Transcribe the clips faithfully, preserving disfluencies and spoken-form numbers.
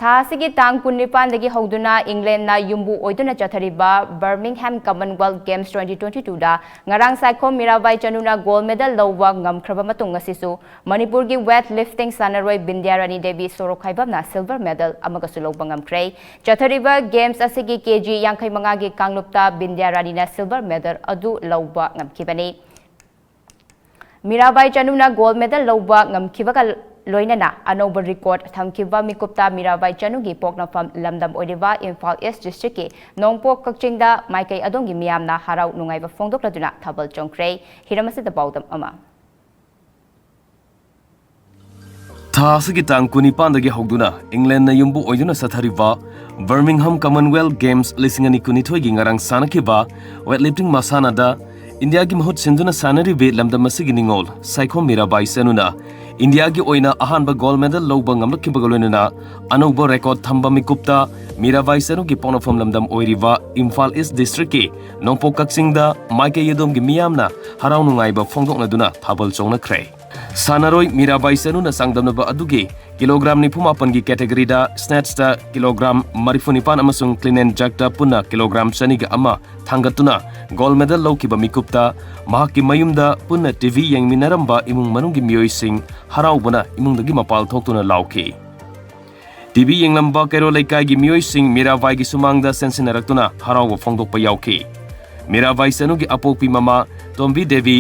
ꯊꯥ ꯑꯁꯤꯒꯤ ꯇꯥꯡ ꯀꯨꯟꯅꯤꯄꯥꯟꯗꯒꯤ ꯍꯧꯗꯨꯅ ꯏꯪꯂꯦꯟꯗꯅ ꯌꯨꯝꯕꯨ ꯑꯣꯏꯗꯨꯅ ꯆꯠꯊꯔꯤꯕ Birmingham Commonwealth Games twenty twenty-twoꯗ ꯉꯔꯥꯡ ꯁꯥꯏꯈꯣꯝ ꯃꯤꯔꯥꯕꯥꯏ ꯆꯅꯨꯅ gold medal ꯂꯧꯕ ꯉꯝꯈ꯭ꯔꯕ ꯃꯇꯨꯡ, ꯉꯁꯤꯁꯨ ꯃꯅꯤꯄꯨꯔꯒꯤ weight lifting ꯁꯥꯟꯅꯔꯣꯏ ꯕꯤꯟꯗ꯭ꯌꯥꯔꯥꯅꯤ ꯗꯦꯕꯤ ꯁꯣꯔꯣꯛꯈꯥꯏꯕꯝꯅ silver medal ꯑꯃꯒꯁꯨ ꯂꯧꯕ ꯉꯝꯈ꯭ꯔꯦ꯫ ꯆꯠꯊꯔꯤꯕ games ꯑꯁꯤꯒꯤ ꯀꯦ ꯖꯤ ꯌꯥꯡꯈꯩ ꯃꯉꯥꯒꯤ ꯀꯥꯡꯂꯨꯞꯇ ꯕꯤꯟꯗ꯭ꯌꯥꯔꯥꯅꯤꯅ silver medal ꯑꯗꯨ ꯂꯧꯕ ꯉꯝꯈꯤꯕꯅꯤ꯫ ꯃꯤꯔꯥꯕꯥꯏ ꯆꯅꯨꯅ gold medal ꯂꯧꯕ ꯉꯝꯈꯤꯕꯒ ꯂꯣꯏꯅꯅ ꯑꯅꯧꯕ record ꯊꯝꯈꯤꯕ ꯃꯤꯀꯨꯞꯇ ꯃꯤꯔꯥꯕꯥꯏ ꯆꯅꯨꯒꯤ ꯄꯣꯛꯅꯐꯝ ꯂꯝꯗꯝ ꯑꯣꯏꯔꯤꯕ ꯏꯝꯐꯥꯜ East Districtꯀꯤ ꯅꯣꯡꯄꯣꯛ ꯀꯛꯆꯤꯡꯗ ꯃꯥꯏꯀꯩ ꯑꯗꯣꯝꯒꯤ ꯃꯤꯌꯥꯝꯅ ꯍꯔꯥꯎ ꯅꯨꯡꯉꯥꯏꯕ ꯐꯣꯡꯗꯣꯛꯂꯗꯨꯅ ꯊꯥꯕꯜ ꯆꯣꯡꯈ꯭ꯔꯦ꯫ ꯍꯤꯔꯝ ꯑꯁꯤꯗ ꯄꯥꯎꯗꯝ ꯑꯃ꯫ ꯊꯥ ꯑꯁꯤꯒꯤ ꯇꯥꯡ ꯀꯨꯟꯅꯤꯄꯥꯟꯗꯒꯤ ꯍꯧꯗꯨꯅ ꯏꯪꯂꯦꯟꯗꯅ ꯌꯨꯝꯕꯨ ꯑꯣꯏꯗꯨꯅ ꯆꯠꯊꯔꯤꯕ Birmingham Commonwealth Games ꯂꯤꯁꯤꯡ ꯑꯅꯤ ꯀꯨꯟꯅꯤꯊꯣꯏꯒꯤ ꯉꯔꯥꯡ ꯁꯥꯟꯅꯈꯤꯕ weightlifting ꯃꯁꯥꯟꯅꯗ ꯏꯟꯗꯤꯌꯥꯒꯤ ꯃꯍꯨꯠ ꯁꯤꯟꯗꯨꯅ ꯁꯥꯟꯅꯔꯤꯕꯤ ꯂꯝꯗꯝ ꯑꯁꯤꯒꯤ ꯅꯤꯉꯣꯜ ꯁꯥꯏꯈꯣꯝ ꯃꯤꯔꯥꯕꯥꯏ ꯆꯅꯨꯅ ꯏꯟꯗꯤꯌꯥꯒꯤ ꯑꯣꯏꯅ ꯑꯍꯥꯟꯕ gold medal ꯂꯧꯕ ꯉꯝꯂꯛꯈꯤꯕꯒ ꯂꯣꯏꯅꯅ ꯑꯅꯧꯕ record ꯊꯝꯕ ꯃꯤꯀꯨꯞꯇ ꯃꯤꯔꯥꯕꯥꯏ ꯆꯅꯨꯒꯤ ꯄꯣꯛꯅꯐꯝ ꯂꯝꯗꯝ ꯑꯣꯏꯔꯤꯕ ꯏꯝꯐꯥꯜ East Districtꯀꯤ ꯅꯣꯡꯄꯣꯛ ꯀꯛꯆꯤꯡꯗ ꯃꯥꯏꯀꯩ ꯑꯗꯣꯝꯒꯤ ꯃꯤꯌꯥꯝꯅ ꯍꯔꯥꯎ ꯅꯨꯡꯉꯥꯏꯕ ꯐꯣꯡꯗꯣꯛꯅꯗꯨꯅ ꯊꯥꯕꯜ ꯆꯣꯡꯅꯈ꯭ꯔꯦ꯫ ꯁꯥꯟꯅꯔꯣꯏ ꯃꯤꯔꯥꯕꯥꯏ ꯆꯅꯨꯅ ꯆꯥꯡꯗꯝꯅꯕ ꯑꯗꯨꯒꯤ ꯀꯤꯂꯣꯒ꯭ꯔꯥꯝ ꯅꯤꯐꯨ ꯃꯥꯄꯟꯒꯤ categoryꯗ snatchꯇ ꯀꯤꯂꯣꯒ꯭ꯔꯥꯝ ꯃꯔꯤꯐꯨ ꯅꯤꯄꯥꯟ ꯑꯃꯁꯨꯡ clean and jerkꯇ ꯄꯨꯟꯅ ꯀꯤꯂꯣꯒ꯭ꯔꯥꯝ ꯆꯅꯤꯒ ꯑꯃ ꯊꯥꯡꯒꯠꯇꯨꯅ gold medal ꯂꯧꯈꯤꯕ ꯃꯤꯀꯨꯞꯇ ꯃꯍꯥꯛꯀꯤ ꯃꯌꯨꯝꯗ ꯄꯨꯟꯅ ꯇꯤ ꯚꯤ ꯌꯦꯡꯃꯤꯟꯅꯔꯝꯕ ꯏꯃꯨꯡ ꯃꯅꯨꯡꯒꯤ ꯃꯤꯑꯣꯏꯁꯤꯡ ꯍꯔꯥꯎꯕꯅ ꯏꯃꯨꯡꯗꯒꯤ ꯃꯄꯥꯜ ꯊꯣꯛꯇꯨꯅ ꯂꯥꯎꯈꯤ꯫ ꯇꯤ ꯚꯤ ꯌꯦꯡꯂꯝꯕ ꯀꯩꯔꯣꯜ ꯂꯩꯀꯥꯏꯒꯤ ꯃꯤꯑꯣꯏꯁꯤꯡ ꯃꯤꯔꯥꯕꯥꯏꯒꯤ ꯁꯨꯃꯥꯡꯗ ꯆꯦꯟꯁꯤꯟꯅꯔꯛꯇꯨꯅ ꯍꯔꯥꯎꯕ ꯐꯣꯡꯗꯣꯛꯄ ꯌꯥꯎꯈꯤ꯫ ꯃꯤꯔꯥꯕꯥꯏ ꯆꯅꯨꯒꯤ ꯑꯄꯣꯛꯄꯤ ꯃꯃꯥ ꯇꯣꯝꯕꯤ ꯗꯦꯕꯤ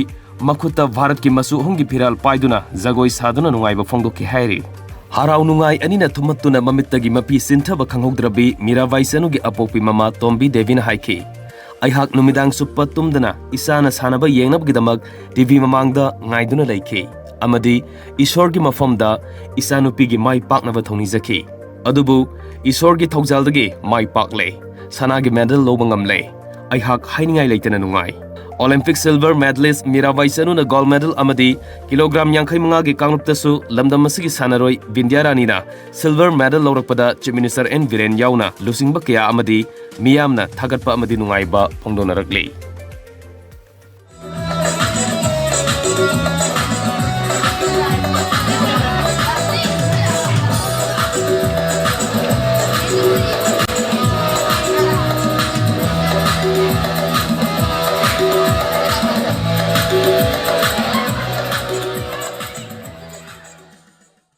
ꯃꯈꯨꯠꯇ ꯚꯥꯔꯠꯀꯤ ꯃꯆꯨ ꯑꯍꯨꯝꯒꯤ ꯐꯤꯔꯥꯜ ꯄꯥꯏꯗꯨꯅ ꯖꯒꯣꯏ ꯁꯥꯗꯨꯅ ꯅꯨꯡꯉꯥꯏꯕ ꯐꯣꯡꯗꯣꯛꯈꯤ ꯍꯥꯏꯔꯤ꯫ ꯍꯔꯥꯎ ꯅꯨꯡꯉꯥꯏ ꯑꯅꯤꯅ ꯊꯨꯝꯃꯠꯇꯨꯅ ꯃꯃꯤꯠꯇꯒꯤ ꯃꯄꯤ ꯆꯤꯟꯊꯕ ꯈꯪꯍꯧꯗ꯭ꯔꯕꯤ ꯃꯤꯔꯥꯕꯥꯏ ꯆꯅꯨꯒꯤ ꯑꯄꯣꯛꯄꯤ ꯃꯃꯥ ꯇꯣꯝꯕꯤ ꯗꯦꯕꯤꯅ ꯍꯥꯏꯈꯤ, "ꯑꯩꯍꯥꯛ ꯅꯨꯃꯤꯗꯥꯡ ꯆꯨꯞꯄ ꯇꯨꯝꯗꯅ ꯏꯆꯥꯅ ꯁꯥꯟꯅꯕ ꯌꯦꯡꯅꯕꯒꯤꯗꯃꯛ ꯇꯤ ꯚꯤ ꯃꯃꯥꯡꯗ ꯉꯥꯏꯗꯨꯅ ꯂꯩꯈꯤ ꯑꯃꯗꯤ ꯏꯁꯣꯔꯒꯤ ꯃꯐꯝꯗ ꯏꯆꯥꯅꯨꯄꯤꯒꯤ ꯃꯥꯏ ꯄꯥꯛꯅꯕ ꯊꯧꯅꯤꯖꯈꯤ꯫ ꯑꯗꯨꯕꯨ ꯏꯁꯣꯔꯒꯤ ꯊꯧꯖꯥꯜꯗꯒꯤ ꯃꯥꯏ ꯄꯥꯛꯂꯦ꯫ ꯁꯅꯥꯒꯤ medal ꯂꯧꯕ ꯉꯝꯂꯦ꯫ ꯑꯩꯍꯥꯛ ꯍꯥꯏꯅꯤꯡꯉꯥꯏ ꯂꯩꯇꯅ ꯅꯨꯡꯉꯥꯏ꯫" Olympic silver medalist ꯃꯤꯔꯥꯕꯥꯏ ꯆꯅꯨꯅ gold medal ꯑꯃꯗꯤ ꯀꯤꯂꯣꯒ꯭ꯔꯥꯝ ꯌꯥꯡꯈꯩ ꯃꯉꯥꯒꯤ ꯀꯥꯡꯂꯨꯞꯇꯁꯨ ꯂꯝꯗꯝ ꯑꯁꯤꯒꯤ ꯁꯥꯟꯅꯔꯣꯏ ꯕꯤꯟꯗ꯭ꯌꯥꯔꯥꯅꯤꯅ silver medal ꯂꯧꯔꯛꯄꯗ Chief Minister ꯑꯦꯟ ꯕꯤꯔꯦꯟ ꯌꯥꯎꯅ ꯂꯨꯆꯤꯡꯕ ꯀꯌꯥ ꯑꯃꯗꯤ ꯃꯤꯌꯥꯝꯅ ꯊꯥꯒꯠꯄ ꯑꯃꯗꯤ ꯅꯨꯡꯉꯥꯏꯕ ꯐꯣꯡꯗꯣꯛꯅꯔꯛꯂꯤ꯫